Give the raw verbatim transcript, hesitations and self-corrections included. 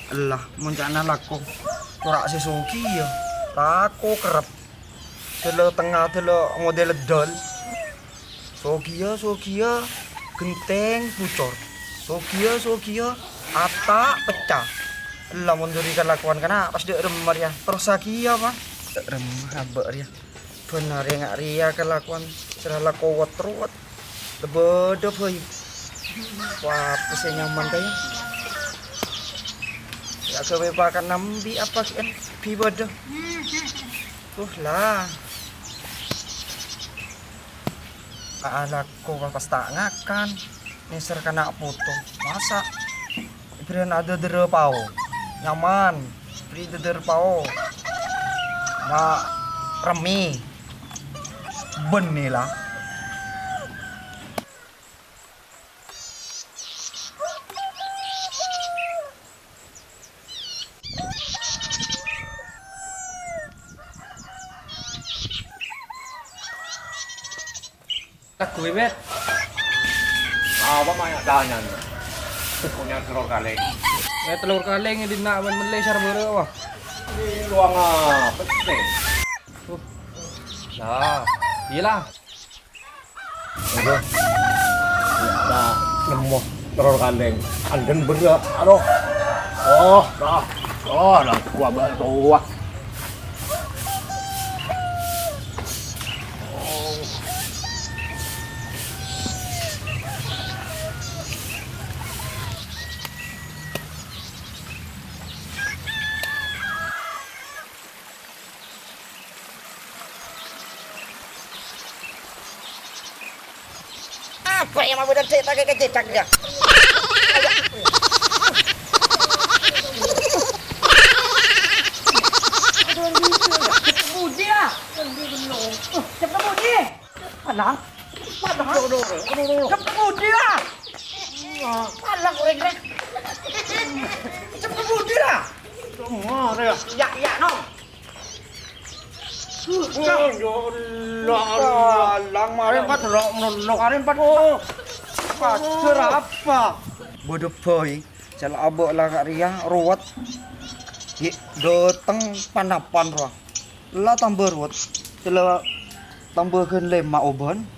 Ella, mon ca'na lako, cora' sè soghi, yâ. Lako kerrep. Dâlâ tengnga, dâlâ model dâl. Soghi, yâ, soghi, yâ. Ghentèng bucor. Soghi, yâ, soghi, yâ. Ata' pecca. Ella, mon dâri kalakowan kana' pas dâ' remma rèya. Terros soghi, yâ, Pa'? Dâ' remma abâ' rèya. Bân arè nga' rèya kalakowan sè la kowat rowat. Tebâdâ bhâi. Wah, apa sè nyaman, kaè? Yâ, ghâbây pakan nambi apa ghi'en? Bi bâdâ. Uh, la. Alako pas ta' ngakan. Nèser kana' poto. Masa'. Èbherri'ân adâdârâ pao. Nyaman. Bherri' dâdârâ pao. Ma' remmè. Bânnè la. Lagu, Beb. Apa ma' tanyana? Punya telur kalèng. Eh, telur kalèng è dinna' bân mellè sar bârâ', wah. Ini ruang apa sih? Uh. Nah, iyâ la. Aduh. Kita nemmo telur kalèng. Andân bârâ'. Aduh. Oh, dah. Oh, dah. Gua bâ-, tua. Apa yang mau dan cerita ke kejebak dia? Budi lah. Cepet budi. Palang. Palang. Aduh, aduh, aduh, aduh. Cepet budi lah. Palang orèng rèk. Cepet budi lah. Kemana ya? Iya, iya, nom. Oh, ya Allah, Allah. Palang, marèn pat delok melok. Marèn pat. Oh. Pajar apa? Bâdâ bhâi, sè la abâ' la ka' rèya, rowet. Ghi' dâteng pan-apan rowa. La tambâ rowet. Sè la tambâ ghân lèma' obân.